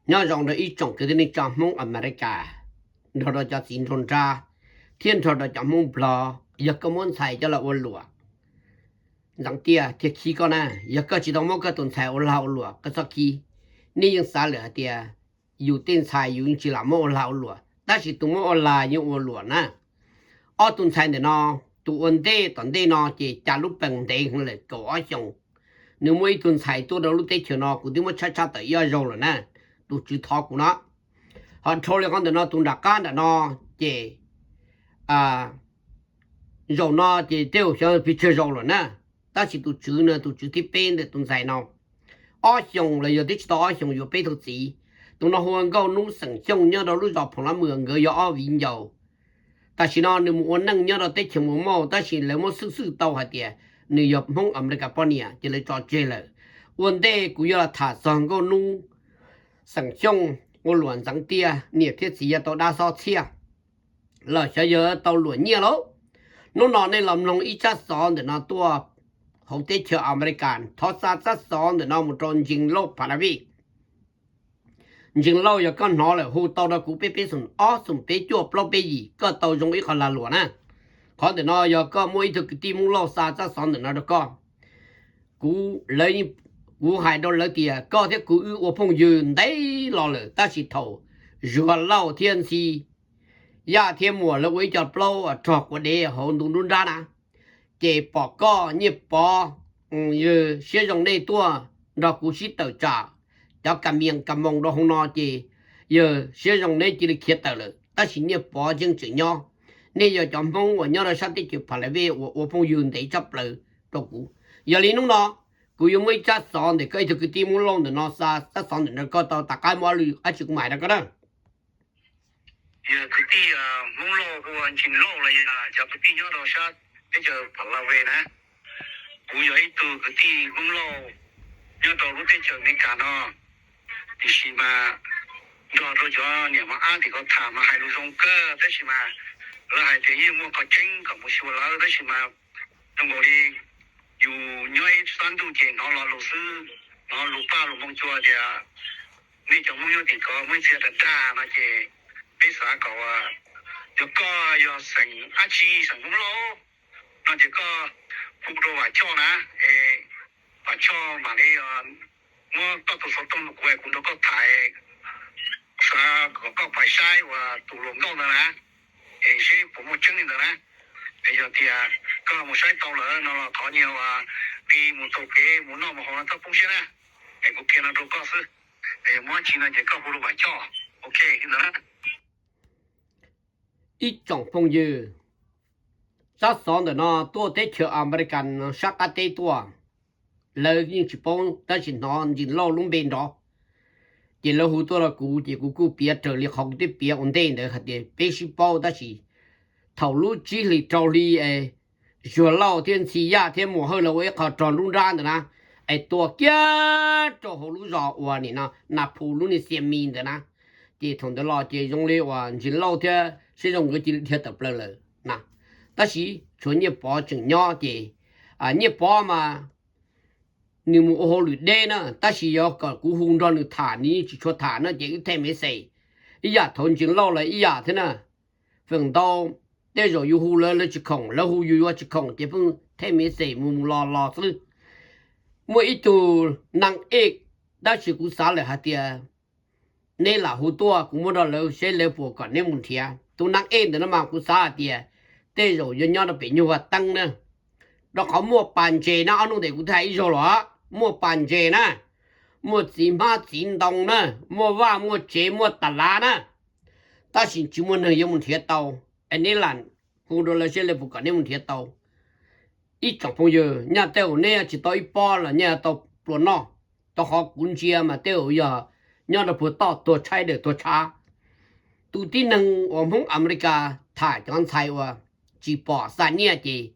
Nyob zoo rau ib tsoom kwv tij neej tsa Hmoob Amelikas, nrog rau cov txiv nraug nrab, thiab nrog rau cov Hmoob Nplog. Yog koj muab ntxhais coj los ua luam ntxeev tiaj thiaj khib koj na. Yog koj tsis tau muab koj tus ntxhais ua lag ua luam, koj txhob khib. Nej yeej xav lawm hais tias yus tej ntxhais yus yeej tsis lam muab ua lag ua luam, tab sis tus muab ua lag yeej ua luam na. Ob tug ntxhais ntawm no, tus ua ntej tom ntej no ces cas lub pees ntev heev lawm, kaum ob xyoos. Nws muaj ib tug ntxhais tuaj rau lub teb chaws no, kuv twb muab tshaj tshaj tawm ib ob zaug lawm na, tus tswv thov kuv no. Ho dhau li qhov ntawm no tus nram qab nram no, ces zaum no ces tej zaum xyov pes tsawg zaus lawm na, tab sis tus tswv no tus tswv thib peb ntawm tus ntxhais no, ob xyoos los yog twb tsis tau ob xyoos yuav peb tug txiv. Tus no hu ua Nkauj Nub xeem Xyooj nyob rau lub zos Phoom Lab Mws, nkawd yog ob viv ncaus. Tam sim no nws mus ua neej nyob rau teb chaws Mus Mauj, tab sis lawv muab xwj xwj tau hais tias nws yog Hmoob Amelikas poj niam ces lawv tso tseg lawm. Ua ntej kuv yuav los tham txog Nkauj Nub xeem Xyooj ua luam ntxeev tiaj, niam thiab txiv yuav tau dab xob txhiaj los xyov yog tau luam nyiaj lauj. Hnub no nej los mloog ib tsab xov ntawm no tuaj hauv teb chaws Amelikas, thov xa tsab xov ntawm no mus rau Ntseeg Lauj Pha La Vij. Ntseeg Lauj, yog koj hnov lawm hu tau rau kuv peb peb xoom ob xoom peb cuaj plaub peb yim, koj tau zoo ib qho lag luam na. Qhov ntawm no yog koj muaj ib tug kwv tij Hmoob Lauj xa tsab xov ntawm no rau koj. Kuv, lawv, kuv hais rau lawv tias koj thiab kuv wb ua phooj ywg ntev los lawm, tab sis thaum Zuag Lauj thiab Ntxhi Yaj thiab Muas lawv ua ib co plaub rog quav dev hauv ntu nruab nrab na, ces pom koj Nyiaj Pov yawg siab zoo nej tuaj nrog kuv sib tawm tsam cov kas mias kas moos rau hauv no ces yawg siab zoo neb cia li khiav tawm lawm, tab sis Nyiaj Pov yeej tseem nyob. Nej yog cov Hmoob uas nyob rau sab teb chaws Pha La Vej uas ua phooj ywg ntev tshaj plaws rau kuv. Yog li hnub no kuv yuav muab ib tsab xov ntawm koj ib tug kwv tij Hmoob Lauj ntawm no xa tsab xov ntawm no rau koj tau, tom qab muaj dab tsi kuv mam hais rau koj na. Yog kwv tij Hmoob Lauj hu ua Ntseeg Lauj los yog cov kwv tij nyob rau sab teb chaws Pha La Vej na, kuv yog ib tug kwv tij Hmoob Lauj nyob rau lub teb chaws Amelikas no, tiam sis mas nrog rau cov niam mos ab tim ko tham mas hais lus zoo kawg, tab sis mas lawv hais tias yeej muaj qhov tseeb kom mus xyuas lawv, tab sis mas zoo nkaus li yus nyob ib sab ntuj ces hnov lo lus xwb, hnov lus paj lus moo cua tias nej cov Hmoob nyob tim ko muaj ib txhia dag dag no ces peb xav kom, yog koj yog xeem dab tsi, xeem Hmoob Lauj no ces koj hu rau Vam Choj na, es Vam Choj mam li muab koj tus xov tooj rau kuv, kuv nrog koj tham, xav kom koj pais saib uas tus hluas nkauj ntawd na, es seb puas muaj tseeb li ntawd na. Es yog tias koj mus saib tau lawm no los thov nyias uas nqi mus taug kev mus noj mus haus no txhob poob siab na. Es kuv qhia no rau koj xwb, es yog muaj dab tsi no ces koj hu rau Vam Choj, ok li ntawd na. Ib tsoom phooj ywg, tsab xov ntawm no tuaj teb chaws Amelikas no sab qab teb tuaj, lawv yeej tsis paub tab sis hnov Ntseeg Lauj lub npe nrov, ces lawv hu tuaj rau kuv ces kuv kuj piav raws li qhov kuv twb piav ua ntej ntawd hais tias peb sib paub, tab sis thaum lub tsib hlis rau hli es Zuag Lauj thiab Ntxhi Yaj thiab Muas Hawj lawv ua ib qho rog nruab nrab ntawd na, es tua kiag rau hauv lub zos uas nim no Nas Phus lub niag Xias Mis ntawd na. Ces thaum ntawd los ces zoo li uas Ntseeg Lauj thiab Siab Zoo nkawd cia li dhia tawm plaws lawm na, tab sis tshuav Nyiaj Pov tseem nyob ces Nyiaj Pov mas nws mus ua hauj lwm deb na, tab sis yog kom kuv hu nrog nws tham nws yeej tsis tshua tham no ces wb thej message ib yam thaum Ntseeg Lauj lawv ib yam thiab na. Feem ntau tej zaum yus hu lawv lawv tsis khoom, lawv hu yus yuav tsis khoom ces pheej thej message mus mus los los xwb. Muaj ib tug naj ej, tab sis kuv xav lawm hais tias neb lam hu tuaj kuv muab rau lawv seb lawv puas kom neb mus nrhiav. Tus naj ej ntawm no mas kuv xav hais tias tej zaum yuav nyob rau pem nyuag vaj teeb na, rau qhov muaj pas ntses na, ob hnub ntawm kuv twb hais ib zaug los, muaj pas ntses na, muaj txiv hmab txiv ntoo na, muaj vaj muaj tsev muaj tas lav na, tab sis tsis muaj neeg yuav mus nrhiav tau. Es neb lam hu rau lawv seb lawv puas kom neb mus nrhiav tau. Ib tsoom phooj ywg, nyaj tej zaum neb tsis tau ib pob los nyaj tau pluas noj, rau qhov kuv ntsia mas tej zaum yog nyob rau puag toj tuag tshaib dawm tuag tshav. Tus tib neeg uas Hmoob Amelikas tham cov ntxhais uas tsis pom xa nyiaj ces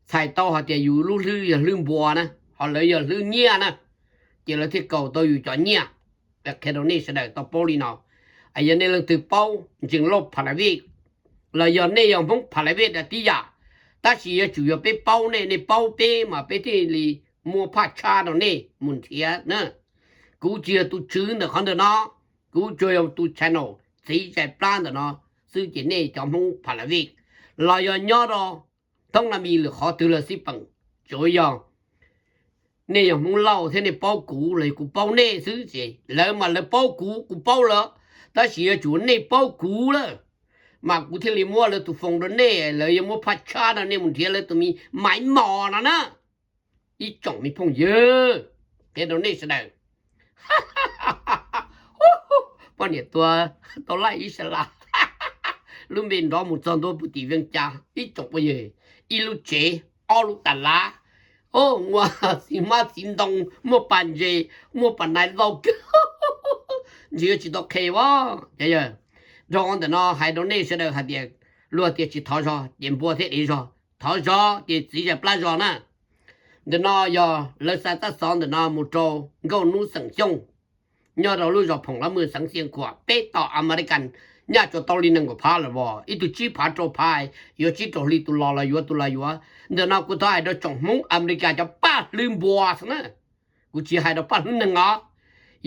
txhais tau hais tias yus lub hlwb yog hlwb npua na, ho lawv yog hlwb nyiaj na, ces lawv thiaj kaus tau yus cov nyiaj. Qhia rau nej sawv daws tau paub li no. Yog nej leej twg paub Ntseeg Lauj Pha La Vij los yog nej yog Hmoob Pha La Vij tib yam, tab sis yuav tsum yog peb paub nej, nej paub peb mas peb thiaj li muaj phaj tshab rau nej mus nrhiav na. Kuv tsis yog tus tswv ntawm qhov ntawm no, kuv tsuas yog tus channel txiv zais plab ntawm no xwb ces nej cov Hmoob Pha La Vij los yog nyob rau thoob la mis lwm qhov twg los xij peem, tsuav yog nej yog Hmoob Lauj thiab nej paub kuv los yog kuv paub nej xwb ces lawv mas lawv paub kuv, kuv paub lawv, tab sis yuav tsum nej paub kuv lawm mas kuv thiaj li muab lawv tus foos rau nej, lawv yuav muab phaj tshab rau nej mus nrhiav lawv tus me maiv mos no na. Ib tsoom me phooj ywg, qhia rau nej sawv daws. Poj niam tua tau laij ib sab las, lub npe nrov mus txog ntua pum tim Veej Cas ib tsoom phooj ywg. Ib lub tsev, ob lub tas lav, muaj xis hmab xis ntoo, muaj pas ntses, muaj pas nais lau kawg, ntsis yuav tsis tau qhe as. Rau ntawm no hais rau nej sawv daws hais tias, luag tias tsis thov zog ces npua thiab dev zog, thov zog ces txiv zais plab zog na. Ntawm no yog lawv xa tsab xov ntawm no mus rau Nkauj Hnub xeem Xyooj, nyob rau lub zos Phoom Lab Mws xeev Xiav Khuam, peb tom American nyaj tsuas tau li nees nkaum phav lawm os, ib tug tsib phav rau phav, yuav tsib rau hli tus los los yuav tus los yuav. Ntawm no kuv thov hais rau tsoom Hmoob America cov paj hlwb npua xwb na, kuv tsis hais rau paj hlwb neeg os.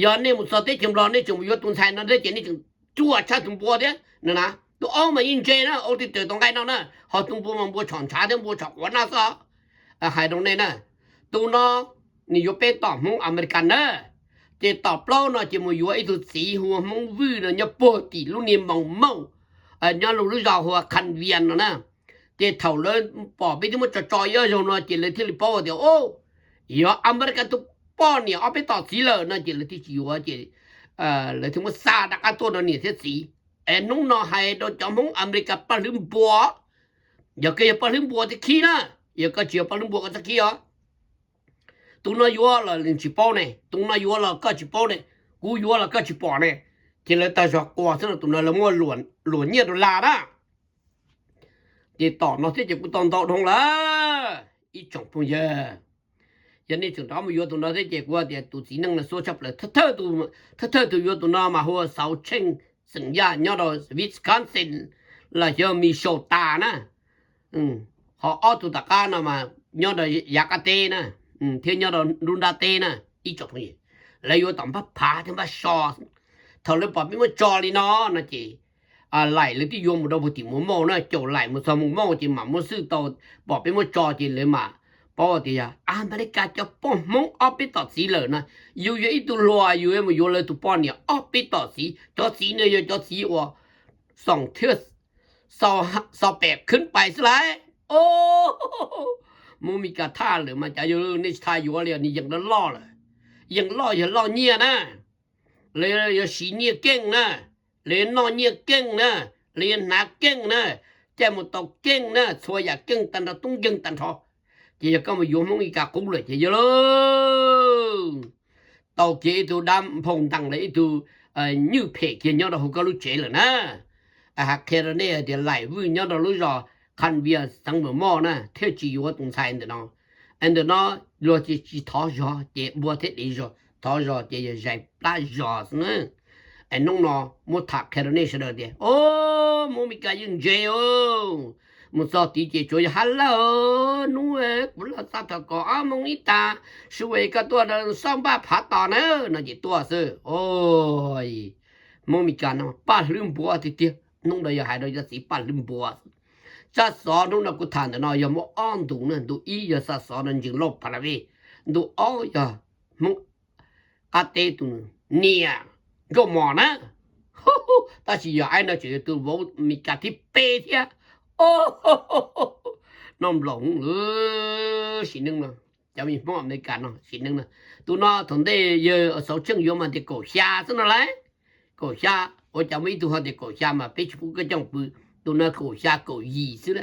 Yog nej mus txog teb chaws Nplog nej tseem mus yuav tus ntxhais no thiab ces nej tseem ruaj tshaj tus npua thiab no na. Tus aub mas yeej ntse na, ua tij taws tau nqaij no na, ho tus npua mas npua tshom ntshav thiab npua tshom quav noj xwb. Hais rau nej na, tus no nws yuav peb tom Hmoob American na, ces tom plaub no ces mus yuav ib tug txiv hu ua Hmoob Vwj no nyob puag tim lub niag Moos Mauj, nyob lub zos hu ua Khas Vias no na. Ces thaum lawv pom peb twb muab tso tso ib zaug no ces lawv thiaj li paub tias, o, yog America tus poj niam ob peb tom txiv lawm no ces lawv thiaj tsis yuav ces lawv thiaj muab xa rov qab tuaj rau niam thiab txiv. Es hnub no hais rau cov Hmoob America paj hlwb npua, yog koj yog paj hlwb npua txhob khib na, yog koj tsis yog paj hlwb npua koj txhob khib os. Tus no yuav los tsis paub ne, tus no yuav los koj tsis paub ne, kuv yuav los koj tsis pom ne, ces lawv tag zog quas xwb no, tus no lawv muaj luam nyiaj dollar na. Ces tom no thiab ces kuv tau ntau dhau lawm. Ib tsoom phooj ywg, yog nej tseem rov mus yuav tus no thiab ces kuv tias tus txiv neej no xuab tshaj plaws. Thawj thawj tus yuav tus no mas hu ua Xauv Tsheej xeem Yaj nyob rau Wisconsin los xyov Minnesota na. Ho ob tug tom qab no mas nyob rau yav qab teb na, thiab nyob rau nruab nrab teb na. Ib tsoom phooj ywg, lawv yuav tom npab phav thiab npab so. Thaum lawv pom peb muab tso li no no ces laim lawv twb yuav mus rau puag tim Moos Mauj na, caum laim mus txog Moos Mauj ces mam muab xwb tau. Pom peb muab tso ces lawv mam paub tias yog Amelikas cov poj Hmoob ob peb tom txiv lawm no. Yus yog ib tug hluas yus yuav mus yuav lawv tus poj niam ob peb tom txiv, cov txiv no yog cov txiv uas xoom thiab xau pem khwb pais xwb lauj. Hmoob Mes Kas thaj lawm mas cas yog nej tsis thaj yuav li, nws yees loj loj lawm. Yees loj yog loj nyiaj na, lawv yuav siv nyiaj keej na, lawv yuav noj nyiaj keej na, lawv yuav hnav keej na, caij mus tau keej na, txhua yam keej tag nrho, tub nkeeg tag nrho. Ces yog koj mus yuav Hmoob Mes Kas qub lawm ces yog lauj, tau kiag ib tug dab nphau ntees los ib tug nywj phem kiag nyob rau hauv koj lub tsev lawm na. Qhia rau nej hais tias Laim Vwj nyob rau lub zos Khas Vias xeev Moos Mauj na thiaj tsis yuav tus ntxhais ntawm no. Es ntawm no luag tsis thov zog ces npua thiab dev zog, thov zog ces yog zais plab zog xwb na. Es hnub no muab tham qhia rau nej sawv daws tias, o, Hmoob Mes Kas yeej ntse os. Mus txog tid ces tsuas yog hab laj, hnub kuv los txog thaum kaum ob moos ib tag, sub es koj tuaj rau xob npaj phav tos na no ces tuaj xwb. Hmoob Mes Kas no paj hlwb npua tiag tiag, hnub no yog hais rau cov txiv paj hlwb npua. Tsab xov hnub no kuv tham ntawm no yog muaj ob ntu na, ntu ib yog xa xov rau Ntsees Lauj Pha La Vej, ntu ob yog Hmoob qab teb tus niam Nkauj Mos na. Tab sis yog aib no tseem yog tus vauv Mes Kas thib peb thiab. Noj nplaum sim neej no, cov me Hmoob Amelikas no sim neej no. Tus no thaum ntej yawg Xauv Tsheej yuav mas tias kaum xya xwb no lauj. Kaum xya, ua cas muaj ib tug ho tias kaum xya mas peb tsis pub koj coj pw. Tus no kaum xya kaum yim xwb,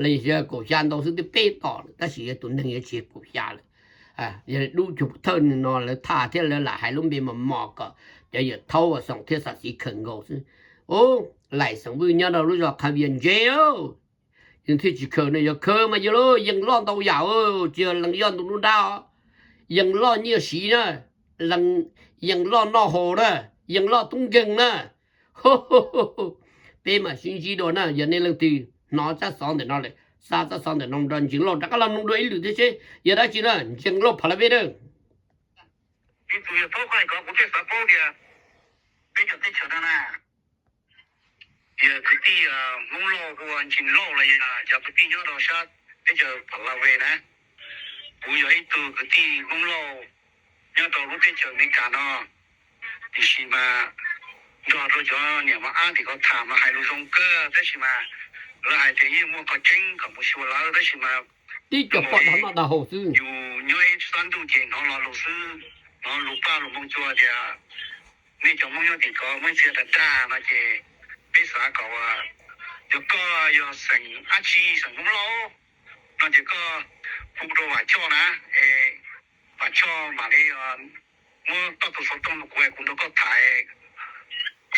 los yog kaum xya ntau xwb twb peb tom lawm, tab sis yog tus neeg yuav tsis yog kaum xya lawm. Yog dub cuag thawj no lawv thaj thiab lawv lam hais lub npe mos mos kom cov yawm thaub uas xoom thiab xam xis khaws nkaus xwb. Laim xeem Vwj nyob rau lub zos Khas Vias ntse, yus thiaj tsis khaws no, yog khaws mas yog lauj, yees loj ntau yam, tsis yog lees yoj ntu nruab nrab, yees loj nyiaj siv na, yees loj noj haus na, yees loj tub nkeeg na. Peb mam sib ntsib dua na, yog nej leej twg hnov tsab xov ntawm no lawm, xa tsab xov ntawm no rau Ntsees Lauj rov qab los mloog dua ib lwm thiab seb yog dab tsi na, Ntsees Lauj Pha La Vej na. Ib tug yog paub koj hais ko kuv thiaj xav paub tias peb cov teb chaws no na, yog kwv tij Hmoob Lauj hu ua Ntsis Lauj los yog cov kwv tij nyob rau sab teb chaws Pha La Ve na. Kuv yog ib tug kwv tij Hmoob Lauj nyob rau lub teb chaws Amelikas no, tiam sis mas nrog rau cov niam mos ab tim ko tham mas hais lus zoo kawg tab sis mas lawv hais tias yeej muaj qhov tseeb kom mus xyuas lawv tab sis mas tib co poj dag noj dag haus xwb. Yus nyob ib sab ntuj ces hnov lo lus xwb, hnov lus paj lus moo cua tias nej cov Hmoob nyob tim ko muaj ib txhia dag dag no ces peb xav kom yog koj yog xeem dab tsi, xeem Hmoob Lauj no ces koj hu rau Vam Choj na, es Vam Choj mam li muab koj tus xov tooj rau kuv es kuv nrog koj tham,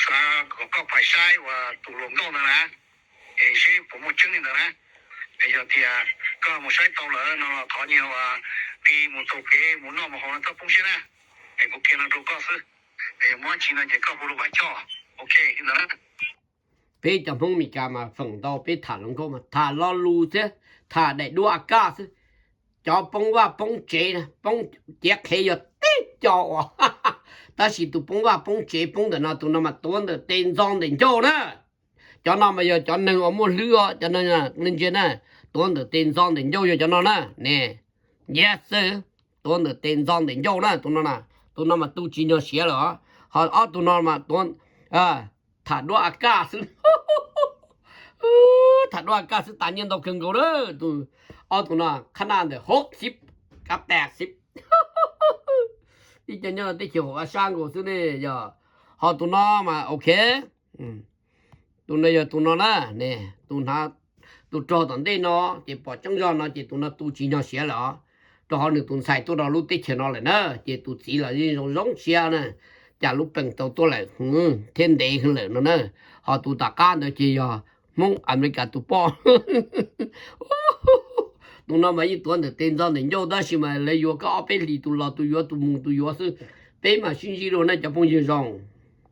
xav kom koj pais saib uas tus hluas nkauj ntawd na, es seb puas muaj tseeb li ntawd na. Es yog tias koj mus saib tau lawm no los thov nyias uas nqi mus taug kev mus noj mus haus no txhob poob siab na. Es kuv qhia no rau koj xwb, es yog muaj dab tsi no ces koj hu rau Vam Choj, ok li ntawd na. Peb cov Hmoob Meskas mas feem ntau peb tham hluas nkauj mas tham lo lus thiab tham daim duab a kaj xwb. Cov poob vaj poob tsev, poob ciav qhev yog tib co uas, tab sis tus poob vaj poob tsev poob ntawm no, tus no mas tuav ntawm tes ntxo ntawm ncauj na. Cov no mas yog cov neeg uas muaj hlwb os, cov neeg ntsia na, tuav ntawm tes ntxo ntawm ncauj yog cov no na ne. Yes sir, tuav ntawm tes ntxo ntawm ncauj na tus no na. Tus no mas tu tsis nyog siav lawm os. Ho ob tug no mas tuav tham duab a kaj xwb. Tham duab a kaj xwb tas nyiaj ntau kawg nkaus na. Tus, ob tug no qhab naj ntawm hauv xib, kab pam xib. Ib co nyob teb chaws hauv sab nkaus xwb ne yog. Ho tus no mas ok. Tus no yog tus no na, tus hnav, tus rog tom ntej no ces pom tseeb zog no ces tus no tu tsis nyog siav lawm os. Rau qhov nws tus ntxhais tuaj rau lub teb chaws no lawm na, ces tus txiv los yeej zoo zoo siab na, cas lub peem tau tuaj lawm thiab ntev hwv lawm no na. Ho tus tom qab ntawd ces yog Hmoob Amelikas tus poj. Tus no mas yeej tuav ntawm tes ntxo ntawm ncauj tab sis mas lawv yuav koj ob peb hlis tus los tus yuav tus mus tus yuav xwb. Peb mas sib ntsib dua na cov phooj ywg zoo.